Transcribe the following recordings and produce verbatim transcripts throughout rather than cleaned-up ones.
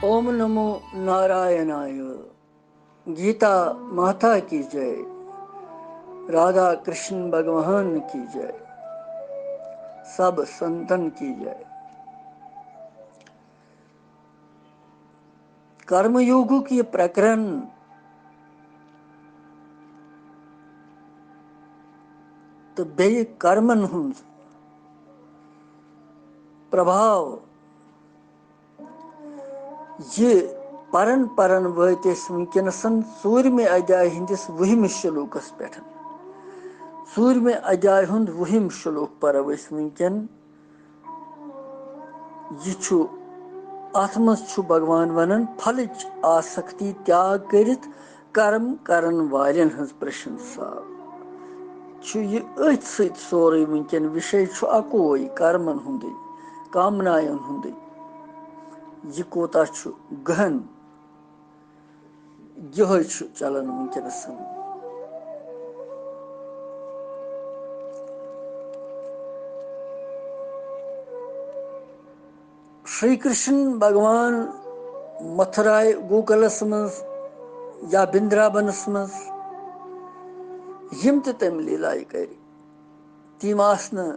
ओम नमो नारायणाय। गीता माता की जय। राधा कृष्ण भगवान की जय। सब संतन की जय। कर्मयोगुक ये प्रकरण तो बेय कर्मन हुंद प्रभाव یہ پران پران وٲتۍ أسۍ وٕنکیٚنَس ژوٗرمہِ ادیایہِ ہٕنٛدِس وُہمِس شلوکس پٮ۪ٹھ۔ ژوٗرمہِ ادیایہِ ہُنٛد وُہِم شلوک پرو أسۍ وٕنکیٚن۔ یہِ چھُ، اتھ منٛز چھُ بھگوان ونان، پھلٕچ آسکتی تیاگ کٔرِتھ کرم کرن والٮ۪ن ہٕنٛز پرشنسا۔ چھُ یہِ أتھۍ سۭتۍ سورُے وٕنکیٚن، وِشے چھُ اکوے، کرمن ہُنٛدُے، کامناین ہُنٛدُے۔ یہِ کوتاہ چھُ گہن، یِہوٚے چھُ چلان وٕنکیٚنَس۔ شری کرشن بھگوان متھرائے گوکلس منٛز یا بندرابنس منٛز یِم تہِ تٔمۍ لیٖلایہِ کٔرۍ، تِم آسہٕ نہٕ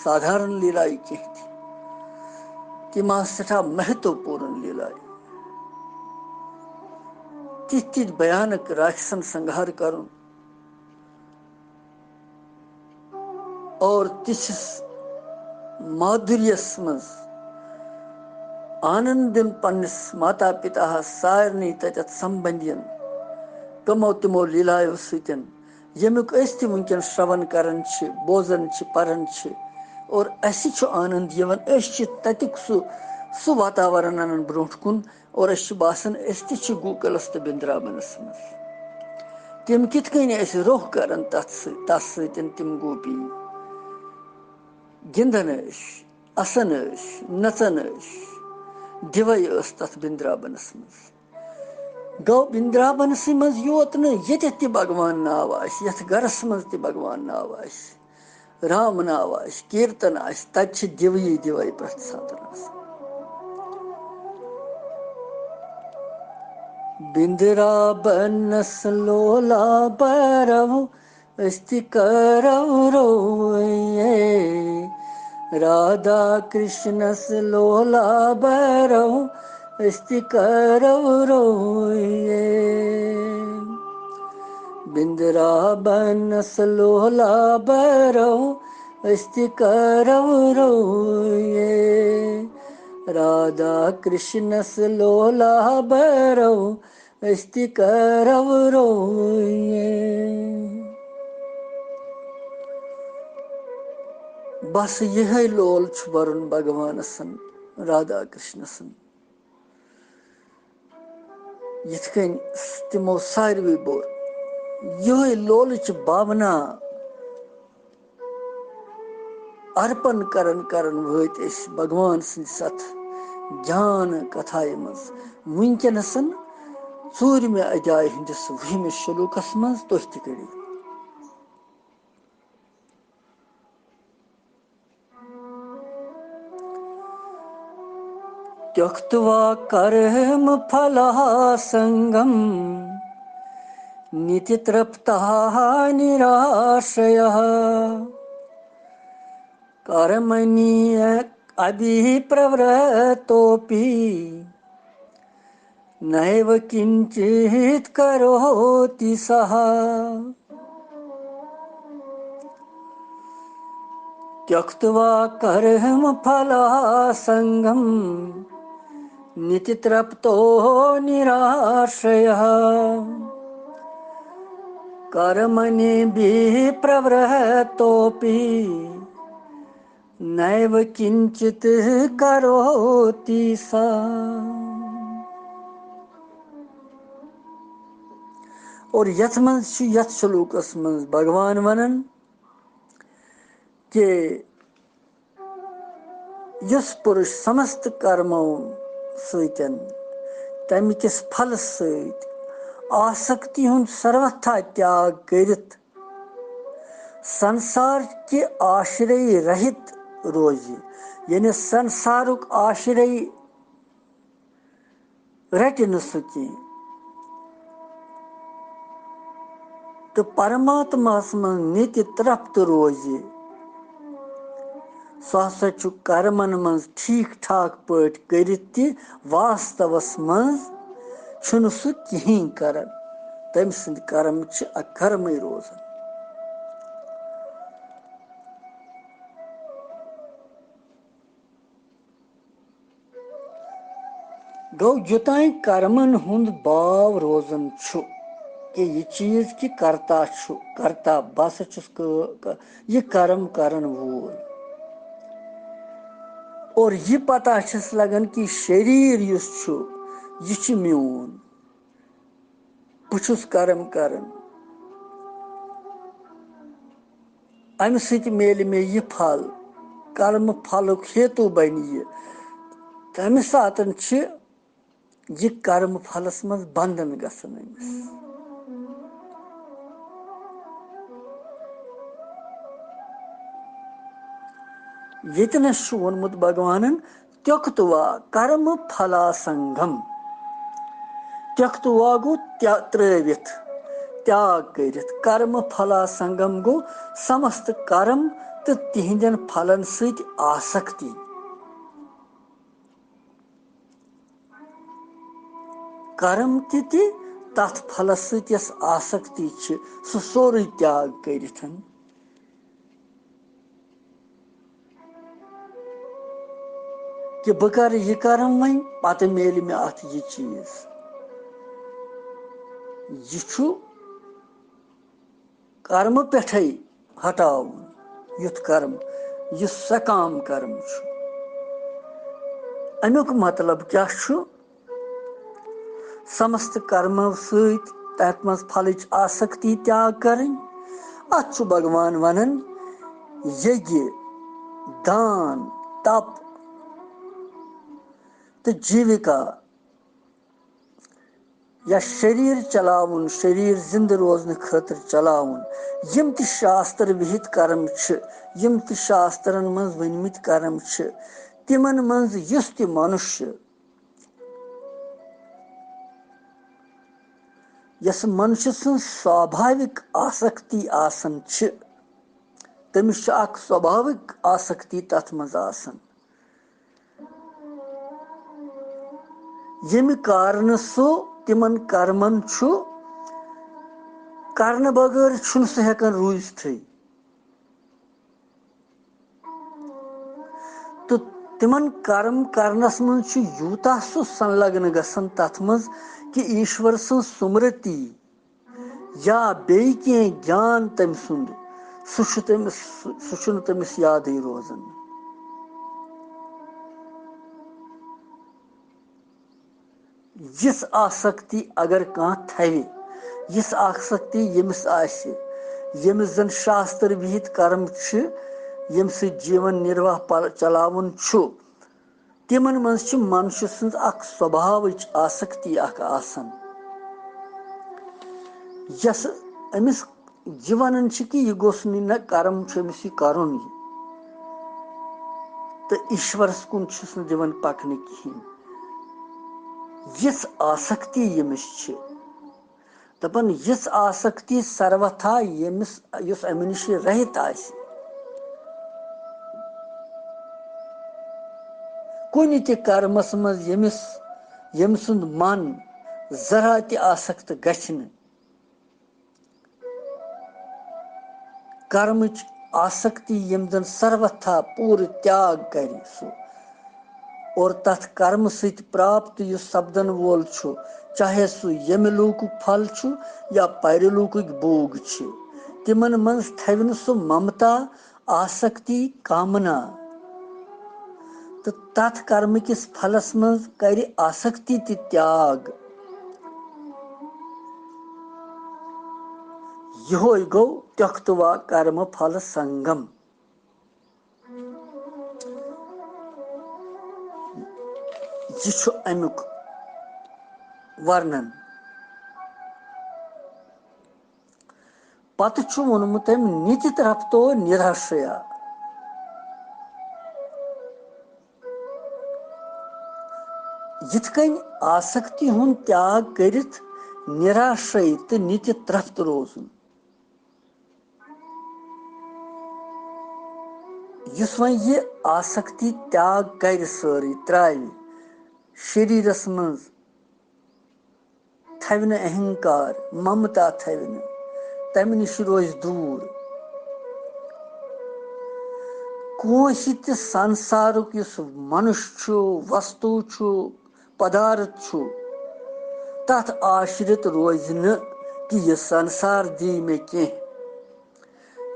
سادھارن لیٖلایہِ کینٛہہ تہِ، تِم آسہٕ سٮ۪ٹھاہ مہتوپوٗرن لیٖلایہِ۔ تِتھۍ تِتھۍ بھیانک راکشسن سنگہار کرُن، اور تِژھِس مادُریَس منٛز آنند دیُن پننِس ماتا پِتاہَس، سارنٕے تَتٮ۪تھ سمبندین، کمو تِمو لیٖلایو سۭتۍ، ییٚمیُک أسۍ تہِ وٕنکیٚن شرٛوَن کران چھِ، بوزان چھِ، پران چھِ، اور اَسہِ چھُ آنند یِوان، أسۍ چھِ تَتیُک سُہ، سُہ واتاوَرَن اَنان برونٛٹھ کُن، اور أسۍ چھِ باسان، أسۍ تہِ چھِ گوکلس تہٕ بندرابنس منٛز۔ تِم کِتھ کٔنۍ ٲسۍ روح کران تتھ سۭتۍ، تس سۭتۍ تِم گوپی گِنٛدان ٲسۍ، اسان ٲسۍ، نژان ٲسۍ، دِوے ٲس تتھ بندرابنس منٛز۔ گوٚو بندرابنسٕے منٛز یوت نہٕ، ییٚتٮ۪تھ تہِ بھگوان ناو آسہِ، یتھ گرس منٛز تہِ بھگوان ناو آسہِ، رام ناو آسہِ، کیرتن آسہِ، تتہِ چھِ دِوٕے دِوے پرٛٮ۪تھ ساتہٕ آسان۔ بندرابنس لولا بھرو استی کرو رویے، رادا کرشنس لولا بھرو استی کرو رویے۔ بندرابنس لولا بھرو استی کرو رویے، رادا کرشنس لولا بھرو استی کرو رویے۔ بس یِہوٚے لول چھُ بَرُن بھگوانَسَن، رادا کرشنَسَن۔ یِتھ کٔنۍ تِمو ساروٕے بوٚر، یِہوٚے لولٕچ بھاونا ارپن کران کران وٲتۍ أسۍ بھگوان سٕنٛدِس اتھ گیان کتھایہِ منٛز۔ وٕنکیٚنَسَن ژوٗرمہِ ادیایہِ ہٕنٛدِس وُہمِس شلوکس منٛز تُہۍ تہِ کٔرِو۔ त्यक्त्वा कर्मफलासङ्गं नित्यतृप्तः निराश्रयः। कर्मणि अभिप्रवृत्तोऽपि नैव किञ्चित् करोति सः। त्यक्त्वा कर्मफलासङ्गं नित्यतृप्तो निराश्रयः। कर्मण्यभिप्रवृत्तोऽपि नैव किञ्चित् करोति सः। اور یتھ منٛز چھُ، یتھ شلوکس منٛز بھگوان ونان کہِ یُس پُرُش سمست کرمو سۭتۍ، تمہِ کِس پھلس سۭتۍ آسکتی ہُنٛد سروتھا تیاگ کٔرِتھ سنسار کہِ آشرے رہِت روزِ، یعنی سنسارُک آشرے رَٹہِ نہٕ سُہ کینٛہہ۔ تہٕ پرماتماہَس منٛز نِتہِ ترٛپت روزِ، سُہ ہسا چھُ کرمن منٛز ٹھیٖک ٹھاک پٲٹھۍ کٔرِتھ تہِ، واستوَس منٛز چھُنہٕ سُہ کِہیٖنۍ کران۔ تٔمۍ سٕنٛدۍ کرم چھِ اکرمٕے روزان۔ گوٚو، یوٚتانۍ کرمن ہُنٛد باو روزان چھُ، کہِ یہِ چیٖز کہِ کرتا چھُ، کرتا، بہٕ ہسا چھُس کٲ-، ک-، یہِ کرم کرن وول۔ اور یہِ پتہ چھَس لگان کہِ شریٖر یُس چھُ، یہِ چھُ میون، بہٕ چھُس کرم کران۔ اَمہِ سۭتۍ میلہِ مےٚ یہِ پھل، کرمہٕ پھلُک ہیتو بنہِ یہِ۔ تَمہِ ساتَن چھِ یہِ کرمہٕ پھلَس منٛز بنٛدن گژھان أمِس۔ ییٚتہِ نَس چھُ ووٚنمُت بھگوانَن، تیکتوا کرم پھلا سنگم۔ تیکتوا گوٚو تیا-، ترٲوِتھ، تیاگ کٔرِتھ۔ کرم پھلا سنگم گوٚو سمست کرم تہٕ تِہنٛدٮ۪ن پھلن سۭتۍ آسکتی۔ کرم تہِ تہِ تتھ پھلس سۭتۍ یۄس آسکتی چھِ، سُہ سورُے تیاگ کٔرِتھ۔ کہِ بہٕ کرٕ یہِ کرم وۄنۍ، پتہٕ میلہِ مےٚ اتھ یہِ چیٖز۔ یہِ چھُ کرمہٕ پٮ۪ٹھے ہٹاوُن، یُتھ کرم، یُس سکام کرم چھُ۔ امیُک مطلب کیٛاہ چھُ؟ سمست کرمو سۭتۍ تتھ منٛز پھلٕچ آسکتی تیاگ کرٕنۍ۔ اتھ چھُ بھگوان ونان، یگیہ، دان، تپ تہٕ جیوِکا، یا شریٖر چلاوُن، شریٖر زِندٕ روزنہٕ خٲطرٕ چلاوُن، یِم تہِ شاستر وِہِتھ کرم چھِ، یِم تہِ شاسترن منٛز ؤنمٕتۍ کرم چھِ، تِمن منٛز یُس تہِ منُشیہ، یۄس منُشیہ سٕنٛز سوابھاوِک آسکتی آسان چھِ، تٔمِس چھِ اکھ سوابھاوِک آسکتی تتھ منٛز آسان۔ ییٚمہِ کارنہٕ سُہ تِمن کرمن چھُ کرنہٕ بغٲر چھُنہٕ سُہ ہٮ۪کان روٗزتھٕے۔ تہٕ تِمن کرم کرنس منٛز چھُ یوٗتاہ سُہ سنلگن گژھان تتھ منٛز کہِ ایشور سٕنٛز سُمرتی یا بیٚیہِ کینٛہہ گیان تٔمۍ سُنٛد، سُہ چھُ تٔمِس، سُہ چھُنہٕ تٔمِس یادٕے روزان۔ یِژھ آسکتی اگر کانٛہہ تھاوِ، یِژھ آسکتی ییٚمِس آسہِ، ییٚمِس زن شاستر وِہِتھ کرم چھِ، ییٚمہِ سۭتۍ جیٖون نِرواہ پل-، چلاوُن چھُ، تِمن منٛز چھِ منشہِ سٕنٛز اکھ سوبھاوٕچ آسکتی اکھ آسان، یۄس أمِس یہِ ونان چھِ کہِ یہِ گوٚژھ نہٕ، نہ کرم چھُ أمِس یہِ کرُن یہِ، تہٕ ایشورس کُن چھُس نہٕ دِوان پکنہٕ کِہیٖنۍ۔ یِژھ آسکتی ییٚمِس چھِ، دپان، یِژھ آسکتی سروتھا ییٚمِس، یُس امہِ نِش رہِت آسہِ۔ کُنہِ تہِ کرمس منٛز ییٚمِس، ییٚمہِ سُنٛد من ذرا تہِ آسکت گژھِ نہٕ، کرمٕچ آسکتی ییٚمہِ زن سروتھا پوٗرٕ تیاگ کرِ سُہ، اور تتھ کرمہٕ سۭتۍ پراپت یُس سپدن وول چھُ، چاہے سُہ ییٚمہِ لوکُک پھل چھُ یا پرلوکٕکۍ بوگ چھِ، تِمن منٛز تھاوِ نہٕ سُہ ممتا، آسکتی، کامنا، تہٕ تتھ کرمہٕ کِس پھلس منٛز کرِ آسکتی تہِ تیاگ۔ یِہوے گوٚو تیکتوا کرم پھل سنگم۔ یہِ چھُ امیُک ورنن۔ پتہٕ چھُ ووٚنمُت أمۍ، نِتہِ ترپتو نِراشیا۔ یِتھ کٔنۍ آسکتی ہُنٛد تیاگ کٔرِتھ نِراشے تہٕ نِتہِ ترپت روزُن۔ یُس وۄنۍ یہِ آسکتی تیاگ کرِ، سٲرٕے ترٛاوِ، شریرس منٛز تھاوِ نہٕ اہنکار، ممتا تھاوِ نہٕ، تمہِ نِش روزِ دوٗر۔ کٲنٛسہِ تہِ سنسارُک یُس منُش چھُ، وستو چھُ، پدارتھ چھُ، تتھ آشرِت روزِ نہٕ کہِ یہِ سنسار دی مےٚ کینٛہہ،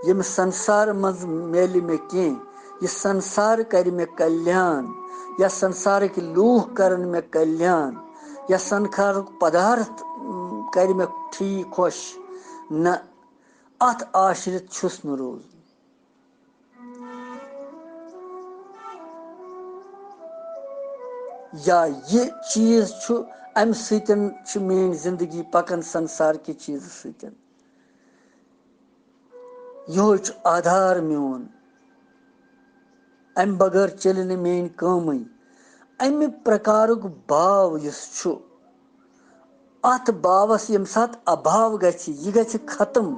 ییٚمہِ سنسار منٛز میلہِ مےٚ کینٛہہ، یہِ سنسار کرِ مےٚ کلیان، یا سنسارٕکۍ لوٗکھ کرن مےٚ کلیان، یا سنسارُک پدارتھ، م، کرِ مےٚ ٹھیٖک خۄش۔ نہ، اتھ آشرِت چھُس نہٕ روزُن۔ یا یہِ چیٖز چھُ، اَمہِ سۭتۍ چھِ میٛٲنۍ زندگی پکان سنسار کہِ چیٖزٕ سۭتۍ۔ یِہوٚے چھُ آدھار میون۔ اَمہِ بغٲر چلہِ نہٕ میٛٲنۍ کٲمٕے۔ اَمہِ پرکارُک باو یُس چھُ، اَتھ باوَس ییٚمہِ ساتہٕ اَبھاو گژھِ، یہِ گژھِ ختم،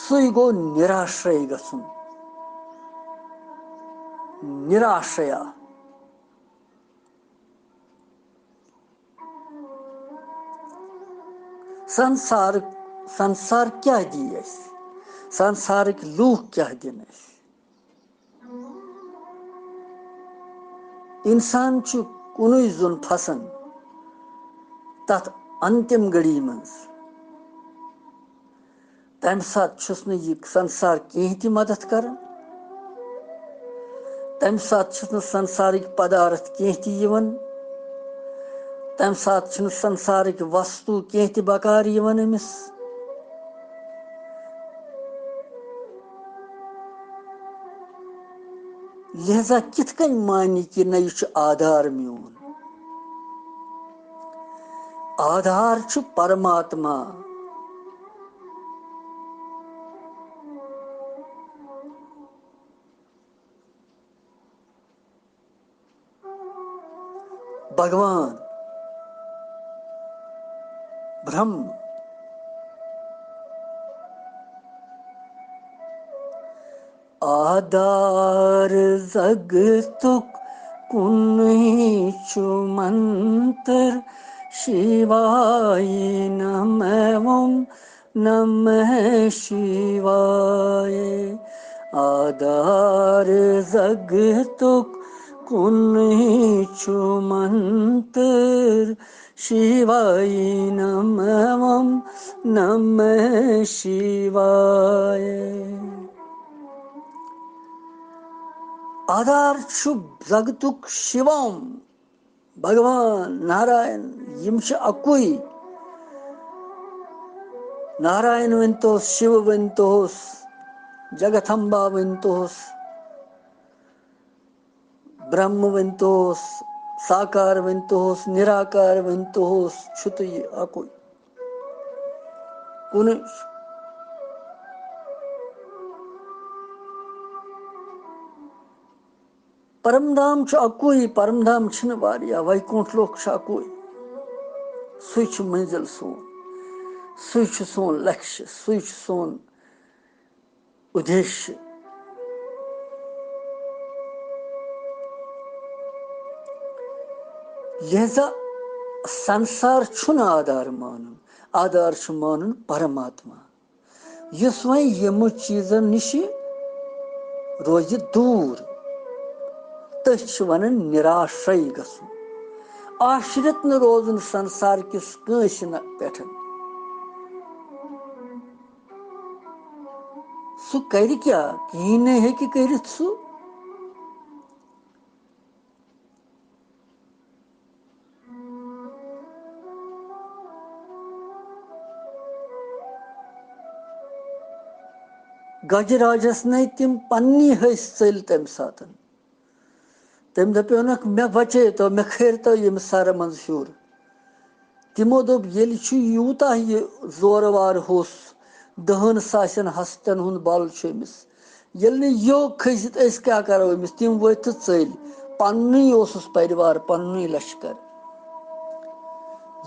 سُے گوٚو نِراشرے گژھُن۔ نِراشریا۔ سنسار، سنسار کیٛاہ دی اَسہِ؟ سنسارٕکۍ لوٗکھ کیٛاہ دِن اَسہِ؟ انسان چھُ کُنُے زوٚن پھسان تتھ انتم گھڑی منٛز۔ تمہِ ساتہٕ چھُس نہٕ یہِ سنسار کینٛہہ تہِ مدد کران۔ تمہِ ساتہٕ چھُس نہٕ سنسارٕکۍ پدارتھ کینٛہہ تہِ یِوان۔ تمہِ ساتہٕ چھُنہٕ سنسارٕکۍ وستو کینٛہہ تہِ بکار یِوان أمِس۔ لہذا کِتھ کٔنۍ مانہِ کہِ نہ، یہِ چھُ آدھار میون؟ آدھار چھُ پرماتما۔ بھگوان برہم۔ آدھار زگتُک کُنُے چھُ منتر، شِوایے نمہ اوم، نمہ شِوایے۔ آدھار زگتُک کُنُے چھُ منتر، شِوایے نمہ اوم، نمہ شِوایے۔ آدھار چھُ زگتُک شِوم، بھگوان ناراین، یِم چھِ اَکُے۔ ناراین ؤنۍتوس، شِو ؤنۍتوس، جگتمبا ؤنۍتوس، برہم ؤنۍتوس، ساکار ؤنۍتوس، نِراکار ؤنۍتوس، چھُ تہٕ یہِ اَکُے۔ کُنُے۔ پرم دھام چھُ اَکُے، پرم دھام چھِنہٕ واریاہ، ویکونٹھ لوک چھُ اَکُے۔ سُے چھُ منزل سون، سُے چھُ سون لکشیہ، سُے چھُ سون اُدیشیہ۔ لہذا سنسار چھُنہٕ آدھار مانُن، آدھار چھُ مانُن پرماتما۔ یُس وۄنۍ یِمو چیٖزو نِش روزِ دوٗر، تٔتھۍ چھِ وَنان نِراشے گژھُن، آشرِت نہٕ روزُن سنسار کِس کٲنٛسہِ نہ پٮ۪ٹھ۔ سُہ کَرِ کیٛاہ؟ کِہیٖنۍ نَے ہیٚکہِ کٔرِتھ سُہ۔ گجراجس نے تِم پننی حٔسۍ ژٔلۍ تمہِ ساتہٕ۔ تٔمۍ دپیونکھ، "مےٚ بچٲوتو، مےٚ کھٲرتو ییٚمہِ سرٕ منٛز ہیوٚر۔" تِمو دوٚپ، "ییٚلہِ چھُ یوٗتاہ یہِ زورٕ وار ہوٚس، دَہَن ساسَن ہستن ہُنٛد بل چھُ أمِس، ییٚلہِ نہٕ یہِ کھٔسِتھ أسۍ کیٛاہ کرو أمِس؟" تِم ؤتھۍ تہٕ ژٔلۍ۔ پننُے اوسُس پریوار، پننُے لشکر۔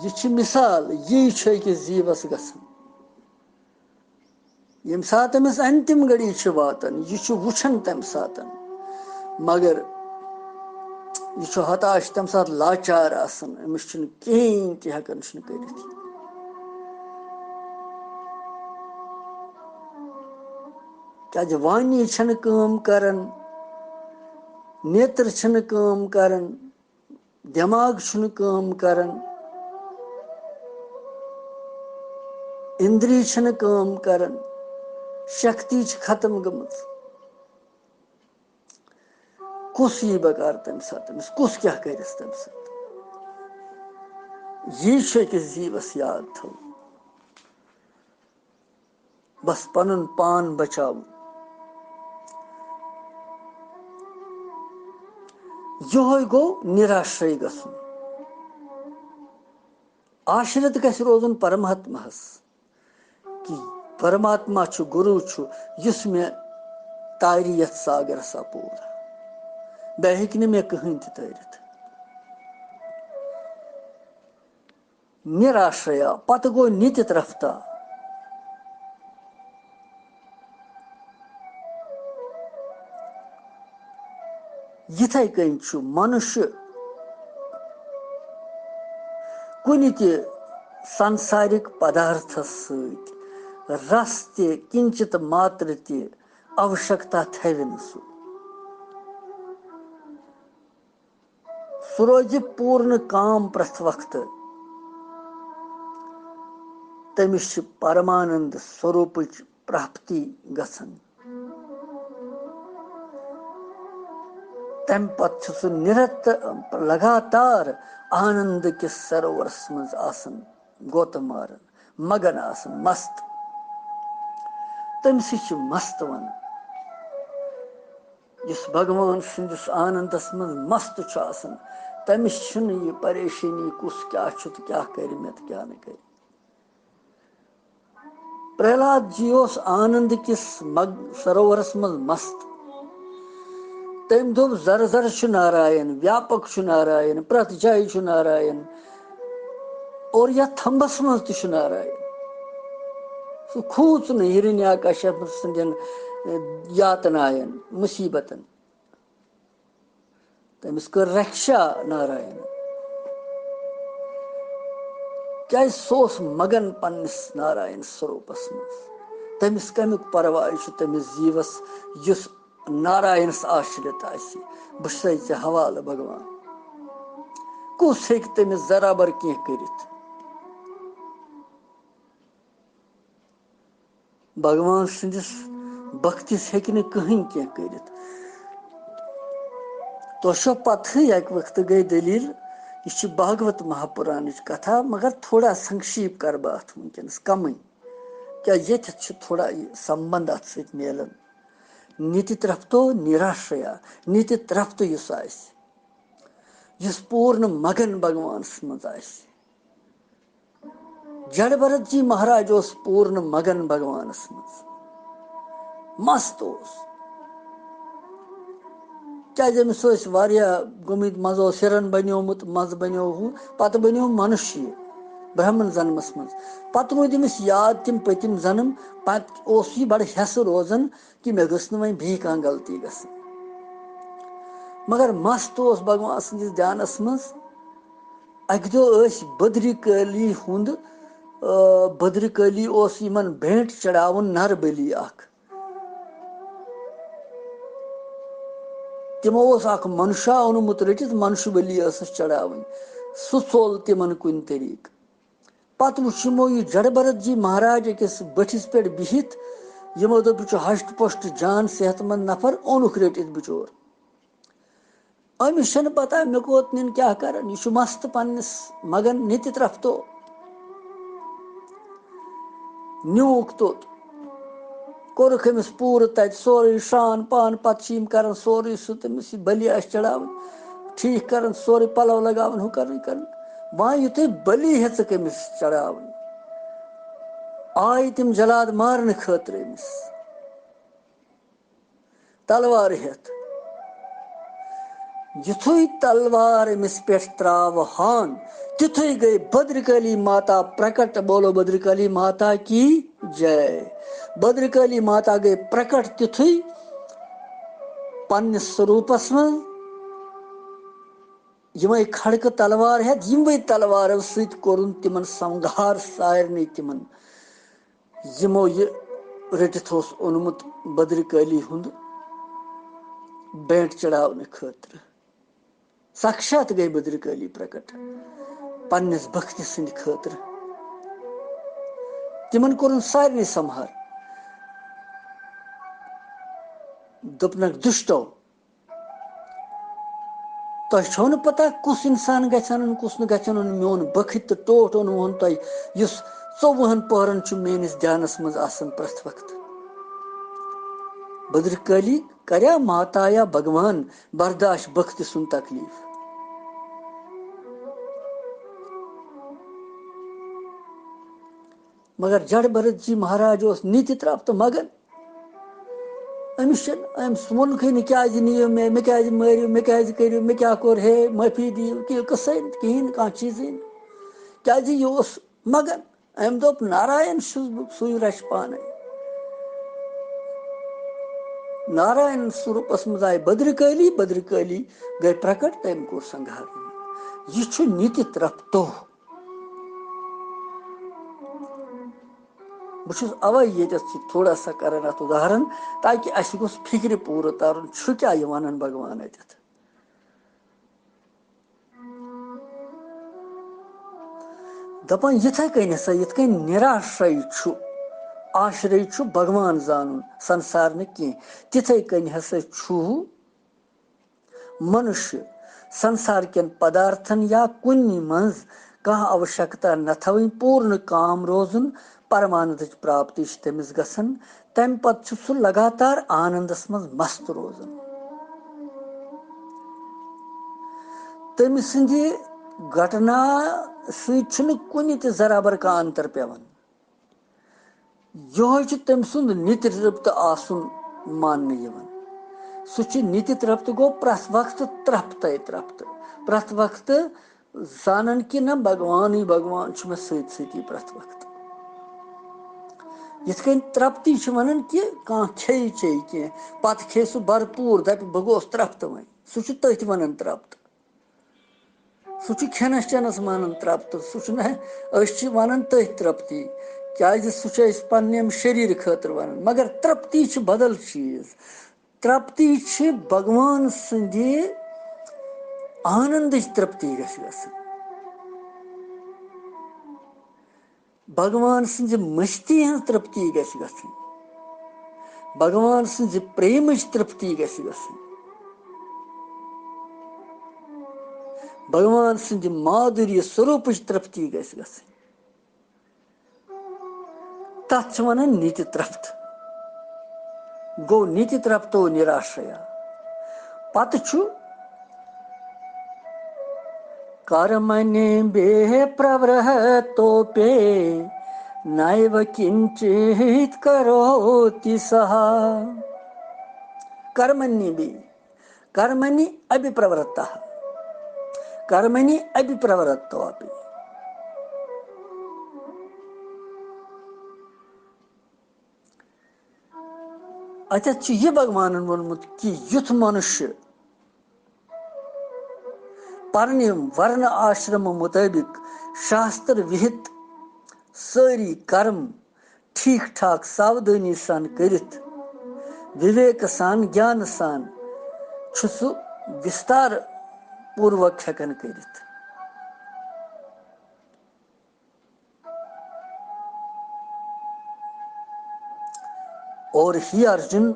یہِ چھِ مثال، یی چھُ أکِس زیٖوس گژھان۔ ییٚمہِ ساتہٕ أمِس انتِم گھڑی چھِ واتان، یہِ چھُ وٕچھان تَمہِ ساتہٕ، مگر یہِ چھُ ہتاش، تَمہِ ساتہٕ لاچار آسان، أمِس چھُنہٕ کِہیٖنۍ تہِ ہٮ۪کان چھُنہٕ کٔرِتھ۔ کیٛازِ وانی چھَنہٕ کٲم کران، نیتر چھِنہٕ کٲم کران، دٮ۪ماغ چھُنہٕ کٲم کران، اِندری چھِنہٕ کٲم کران، شکتی چھِ ختم گٔمٕژ۔ کُس یی بکار تَمہِ ساتہٕ؟ أمِس کُس کیٛاہ کَرٮ۪س تَمہِ ساتہٕ؟ یی چھُ أکِس زیٖوَس یاد تھاوُن۔ بس پَنُن پان بچاوُن۔ یِہوٚے گوٚو نِراشرے گژھُن۔ آشرِت گژھِ روزُن پرماتماہَس، کہِ پرماتما چھُ، گُروٗ چھُ، یُس مےٚ تارِ یَتھ ساگرَس اَپور۔ بیٚیہِ ہیٚکہِ نہٕ مےٚ کٕہٕنۍ تہِ تٲرِتھ۔ نِراشریا، پتہٕ گوٚو نِتہِ ترٛپھتا۔ یِتھَے کٔنۍ چھُ منُشہِ کُنہِ تہِ سنسارِک پدارتھس سۭتۍ رس تہِ، کِنچِت ماتر تہِ اوشکتا تھاوِ نہٕ سُہ۔ سُہ روزِ پوٗرنہٕ کام پرٛٮ۪تھ وقتہٕ۔ تٔمِس چھِ پرمانند سوروپٕچ پراپتی گژھان۔ تَمہِ پتہٕ چھُ سُہ نِرت لگاتار آنند کِس سروورس منٛز آسان، گوتہٕ ماران، مگن آسان، مست۔ تٔمِس چھِ مست ونان۔ یُس بھگوان سٕنٛدِس آنندس منٛز مست چھُ آسان، تٔمِس چھُنہٕ یہِ پریشٲنی کُس کیٛاہ چھُ تہٕ کیٛاہ کرِ مےٚ تہٕ کیٛاہ نہٕ کرِ۔ پرہلاد جی اوس آنند کِس مگ-، سروورس منٛز مست۔ تٔمۍ دوٚپ، "زر زر چھُ ناراین، ویاپک چھُ ناراین، پرٛٮ۪تھ جایہِ چھُ ناراین، اور یتھ تھمبس منٛز تہِ چھُ ناراین۔" سُہ کھوٗژ نہٕ ہرنیا کشپ سٕنٛدٮ۪ن، اے، یاتناین، مُصیبتن۔ تٔمِس کٔر رکشا ناراین۔ کیازِ؟ سُہ اوس مگن پننِس ناراین سوروپس منٛز۔ تٔمِس کمیُک پرواے چھُ تٔمِس زیٖوس، یُس ناراینس آشرت آسہِ؟ بہٕ چھُسے ژےٚ حوالہٕ، بھگوان۔ کُس ہیٚکہِ تٔمِس ذرا بر کینٛہہ کٔرِتھ؟ بھگوان سٕنٛدِس بختِس ہیٚکہِ نہٕ کٕہٕنۍ کینٛہہ کٔرِتھ۔ تۄہہِ چھو پتہٕے، اَکہِ وقتہٕ گٔے دٔلیٖل، یہِ چھِ بھاگوت مہاپُرانٕچ کتھا، مگر تھوڑا سنکشیپ کرٕ بہٕ اتھ وٕنکیٚنس کمٕے، کیازِ ییٚتٮ۪تھ چھُ تھوڑا یہِ سمبند اتھ سۭتۍ میلان۔ نِتہِ ترپتو نِراشریا، نِتہِ ترپتہٕ یُس آسہِ، یُس پوٗرنہٕ مگن بھگوانس منٛز آسہِ۔ جڑ بھرت جی مہاراج اوس پوٗرنہٕ مگن بھگوانس منٛز، مست اوس۔ کیازِ أمِس ٲسۍ واریاہ گٔمٕتۍ، منٛزٕ اوس ہِرن بنیومُت، منٛزٕ بنیو ہُہ، پتہٕ بنیو منُشی، برہمن جنمس منٛز۔ پتہٕ روٗدۍ أمِس یاد تِم پٔتِم جنم، پتہٕ اوس یہِ بڑٕ ہٮ۪سہٕ روزان کہِ مےٚ گٔژھ نہٕ وۄنۍ بیٚیہِ کانٛہہ غلطی گژھٕنۍ۔ مگر مست اوس بھگوان سٕنٛدِس دھیانس منٛز۔ اَکہِ دۄہ ٲسۍ بدری کٲلی ہُنٛد، آ، بدری کٲلی اوس یِمن بھینٹ چڑاوُن نر بلی اکھ۔ تِمو اوس اکھ منشا اوٚنمُت رٔٹِتھ، منشہٕ بلی ٲسٕس چڑاوٕنۍ۔ سُہ ژوٚل تِمن کُنہِ طریٖقہٕ۔ پتہٕ وُچھ یِمو یہِ جڑ بھرت جی مہاراج أکِس بٔٹھِس پٮ۪ٹھ بِہِتھ۔ یِمو دوٚپ، "یہِ چھُ ہشت پۄشت جان صحت مند نفر، اوٚنُکھ رٔٹِتھ بِچور۔" أمِس چھَنہٕ پتہ مےٚ کوٚت نِن، کیٛاہ کرن، یہِ چھُ مست پننِس مگن نِتہِ ترفتو۔ نیوٗکھ توٚت، کوٚرُکھ أمِس پوٗرٕ تَتہِ سورُے شرٛان پان، پتہٕ چھِ یِم کران سورُے سُہ تٔمِس یہِ بلی آسہِ چڑاوٕنۍ، ٹھیٖک کران سورُے، پلو لگاوان، ہُہ کران، یہِ کران۔ وۄنۍ یُتھُے بلی ہیٚژٕکھ أمِس چڑاوٕنۍ، آیہِ تِم جلاد مارنہٕ خٲطرٕ أمِس تلوار ہیٚتھ۔ یُتھُے تلوار أمِس پٮ۪ٹھ ترٛاوہان، تِتھُے گٔے بدرکالی ماتا پرکٹ۔ بولو بدرکالی ماتا کی جے۔ بدرکالی ماتا گٔے پرکٹ تِتھُے پننِس سوروٗپس منٛز۔ یِمے کھڑکہٕ تلوار ہٮ۪تھ، یِموٕے تلوارو سۭتۍ کوٚرُن تِمن سنگار، سارنٕے تِمن، یِمو یہِ رٔٹِتھ اوس اوٚنمُت بدرکالی ہُنٛد بینٹ چڑاونہٕ خٲطرٕ۔ ساکشات گٔے بدرکالی پرکٹ پننِس بختی سٕنٛدِ خٲطرٕ۔ تِمن کوٚرُن سارنٕے سمہار۔ دوٚپنکھ، دُشٹو، تۄہہِ چھو نہٕ پتہ کُس انسان گژھِ انُن، کُس نہٕ گژھِ انُن۔ میون بخت تہٕ ٹوٹھ اوٚنوُہن تۄہہِ، یُس ژوٚوُہن پہرن چھُ میٲنِس دھیانس منٛز آسان پرٛٮ۪تھ وقتہٕ۔ بدرکالی کریا ماتا یا بھگوان برداشت بخت سُنٛد تکلیف؟ مگر جڑ بھرت جی مہاراج اوس نِتہِ ترپتہٕ مگن۔ أمِس چھُنہٕ، أمِس ووٚنکھٕے نہٕ، کیٛازِ نِیِو مےٚ، مےٚ کیٛازِ مٲرِو، مےٚ کیٛازِ کٔرِو، مےٚ کیٛاہ کوٚر ہے، معٲفی دِیِو، کہِ قٕصے نہٕ کِہیٖنۍ، کانٛہہ چیٖزٕے نہٕ۔ کیٛازِ یہِ اوس مگن۔ أمۍ دوٚپ، ناراین چھُس بہٕ، سُے رچھِ پانے۔ ناراین سوروٗپس منٛز آیہِ بدرکالی، بدرکالی گٔے پرکٹ، تٔمۍ کوٚر سنگھار۔ یہِ چھُ نِتہِ ترپتو۔ بہٕ چھُس اوے ییٚتٮ۪تھ یہِ تھوڑا سا کران اتھ اُداہرن، تاکہِ اسہِ گوٚژھ فکرِ پوٗرٕ ترُن، چھُ کیٛاہ یہِ ونان بھگوان اتٮ۪تھ۔ دپان، یِتھے کٔنۍ ہسا، یِتھ کٔنۍ نِراشے چھُ، آشرے چھُ بھگوان زانُن، سنسار نہٕ کینٛہہ، تِتھے کٔنۍ ہسا چھُ منُشیہ سنسار کٮ۪ن پدارتھن یا کُنہِ منٛز کانٛہہ اوشکتا نہ تھاوٕنۍ، پوٗرنہٕ کام روزُن، پرمانندٕچ پراپتی چھِ تٔمِس گژھان۔ تمہِ پتہٕ چھُ سُہ لگاتار آنندس منٛز مست روزان۔ تٔمۍ سٕنٛدِ گھٹنا سۭتۍ چھُنہٕ کُنہِ تہِ ذرا بر کانٛہہ انتر پٮ۪وان۔ یِہوٚے چھُ تٔمۍ سُنٛد نِتہِ ترپت آسُن ماننہٕ یِوان۔ سُہ چھُ نِتہِ ترپت، گوٚو پرٛٮ۪تھ وقتہٕ ترپتے ترپت۔ پرٛٮ۪تھ وقتہٕ زانان کہِ نہ، بھگوانٕے بھگوان چھُ مےٚ سۭتۍ سۭتی پرٛٮ۪تھ وقتہٕ۔ یِتھ کٔنۍ ترپتی چھِ ونان کہِ کانٛہہ کھیٚیہِ چیٚیہِ کینٛہہ، پتہٕ کھیٚیہِ سُہ بھرپوٗر، دپہِ، بہٕ گوٚوس ترپتہٕ وۄنۍ۔ سُہ چھُ تٔتھۍ ونان ترپت۔ سُہ چھُ کھٮ۪نس چٮ۪نس مانان ترپت۔ سُہ چھُنہٕ، أسۍ چھِ ونان تٔتھۍ ترپتی، کیازِ سُہ چھُ أسۍ پننہِ امہِ شریٖرٕ خٲطرٕ ونان۔ مگر ترپتی چھِ بدل چیٖز۔ ترپتی چھِ بھگوان سٕنٛدِ آنندٕچ ترپتی گژھِ گژھٕنۍ۔ بھگوان سٕنٛزِ مستی ہٕنٛز ترپتی گژھِ گژھٕنۍ۔ بھگوان سٕنٛزِ پریمٕچ ترپتی گژھِ گژھٕنۍ۔ بھگوان سٕنٛدِ مادُری سوروٗپٕچ ترپتی گژھِ گژھٕنۍ۔ تتھ چھِ ونان نِتہِ ترپت۔ گوٚو نِتہِ ترپتو نِراشیا۔ پتہٕ چھُ کرمنی بے پرورتوپے نائو کنچت کروتی سہ۔ کرمنی بے، کرمنی ابھیپرورتہ، کرمنی ابھیپرورتوپے۔ اتٮ۪تھ چھُ یہِ بھگوانن ووٚنمُت کہِ یُتھ منُشیہ پننہِ ورنہٕ آشرمہٕ مُطٲبق شاستر وِہِت سٲری کرم ٹھیٖک ٹھاک ساودٲنی سان کٔرِتھ، وِویک سان، گیان سان چھُ سُہ وِستار پوٗروک ہٮ۪کان کٔرِتھ۔ اور ہی ارجُن،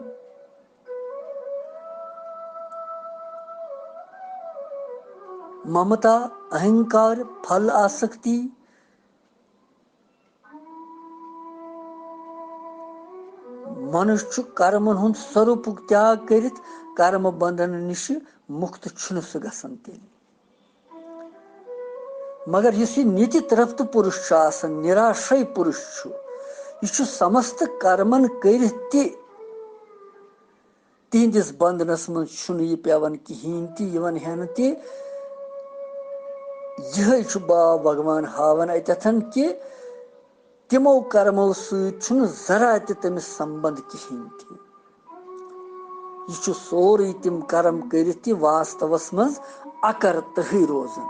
ممتا، اہنکار، پھل آسکتی، منُش چھُ کرمن ہُنٛد سوروٗپُک تیاگ کٔرِتھ کرم بندھن نِشہِ مُکت چھُنہٕ سُہ گژھان تیٚلہِ۔ مگر یُس یہِ نِتہِ ترپت پُرُش چھُ آسان، نِراشے پُرُش چھُ، یہِ چھُ سمست کرمن کٔرِتھ تہِ تِہنٛدِس بندنس منٛز چھُنہٕ یہِ پٮ۪وان کِہیٖنۍ تہِ، یِوان ہٮ۪نہٕ تہِ۔ یِہوٚے چھُ باب بھگوان ہاوان اَتٮ۪تھن کہِ تِمو کرمو سۭتۍ چھُنہٕ ذرا تہِ تٔمِس سمبند کِہیٖنۍ تہِ۔ یہِ چھُ سورُے تِم کرم کٔرِتھ تہِ واستوس منٛز اکرتہٕے روزان۔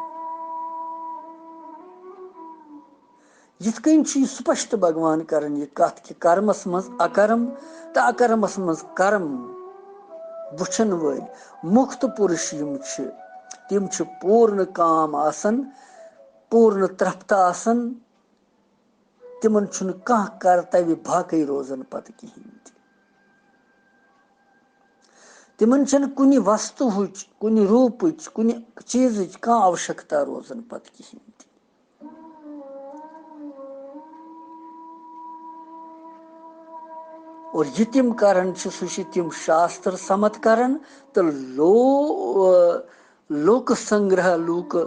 یِتھ کٔنۍ چھُ یہِ سپشٹ بھگوان کران یہِ کتھ کہِ کرمس منٛز اکرم تہٕ اکرمس منٛز کرم وٕچھن وٲلۍ مُکت پُرُش یِم چھِ، تِم چھِ پوٗرنہٕ کام آسان، پوٗرنہٕ ترپت آسان، تِمن چھُنہٕ کانٛہہ کرتویہ باقٕے روزان پتہٕ کِہیٖنۍ تہِ۔ تِمن چھنہٕ کُنہِ وستوہٕچ، کُنہِ روٗپٕچ، کُنہِ چیٖزٕچ کانٛہہ آوشکتا روزان پتہٕ کِہیٖنۍ تہِ۔ اور یہِ تِم کران چھِ، سُہ چھِ تِم شاستر سمت کران تہٕ لو-، لوک سنگرہ، لوک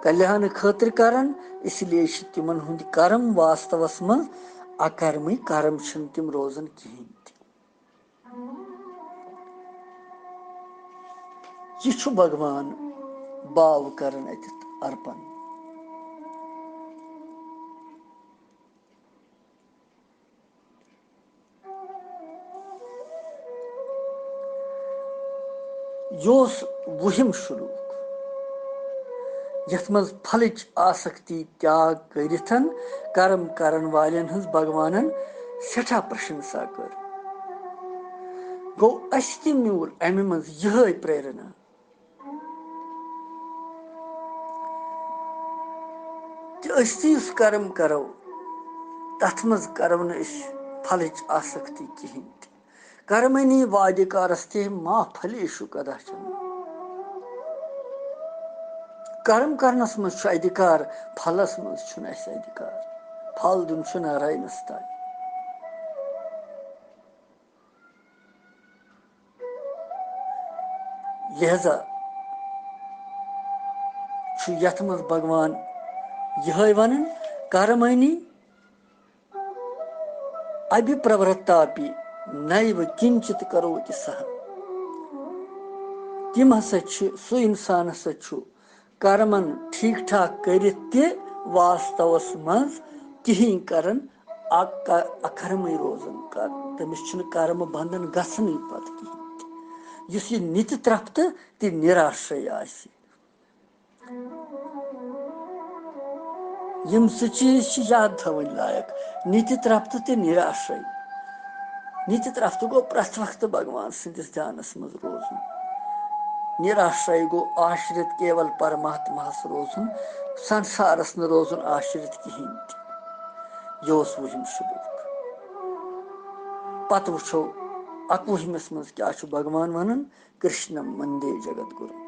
کلیان خٲطرٕ کران۔ اس لیے چھِ تِمن ہُنٛد کرم واستوس منٛز اکرمٕے کرم چھِنہٕ تِم روزان کِہیٖنۍ تہِ۔ یہِ چھُ بھگوان باو کران اَتٮ۪تھ ارپن۔ یہِ اوس وُہِم شلوک، یتھ منٛز پھلٕچ آسکتی تیاگ کٔرِتھ کرم کرن والٮ۪ن ہٕنٛز بھگوانن سٮ۪ٹھاہ پرشنسا کٔر۔ گوٚو، اسہِ تہِ میوٗل امہِ منٛز یِہے پریرنا۔ تہٕ أسۍ تہِ یُس کرم کرو، تتھ منٛز کرو نہٕ أسۍ پھلٕچ آسکتی کِہیٖنۍ تہِ۔ کرمنی وادِکارس تہِ ما پھلیشو کداچن۔ کرم کرنس منٛز چھُ ادھیکار، پھلس منٛز چھُنہٕ اسہِ ادھیکار۔ پھل دیُن چھُ ناراینس تام۔ لہذا چھُ یتھ منٛز بھگوان یِہوٚے ونان، کرمنی ابھیپرورتاپی نیو کنچت کروتی سہ۔ تِم ہسا چھِ، سُہ انسان ہسا چھُ کرمن ٹھیٖک ٹھاک کٔرِتھ تہِ واستوس منٛز کِہیٖنۍ کران، اک-، اکرمٕے روزان کر-، تٔمِس چھُنہٕ کرمہٕ بندن گژھنٕے پتہٕ کِہیٖنۍ تہِ۔ یُس یہِ نِتہِ ترپتہٕ تہِ نِراشے آسہِ۔ یِم زٕ چیٖز چھِ یاد تھاوٕنۍ لایق، نِتہِ ترپتہٕ تہٕ نِراشے۔ نِتہِ ترپتہٕ گوٚو پرٛٮ۪تھ وقتہٕ بھگوان سٕنٛدِس دھیانس منٛز روزُن۔ نِراشے گوٚو آشرِت کیول پرماتماہس روزُن، سنسارس نہٕ روزُن آشرِت کِہیٖنۍ تہِ۔ یہِ اوس وُہِم شلوک۔ پتہٕ وٕچھو اکوُہمِس منٛز کیٛاہ چھُ بھگوان ونان، کرشنم وندے جگت گُرو۔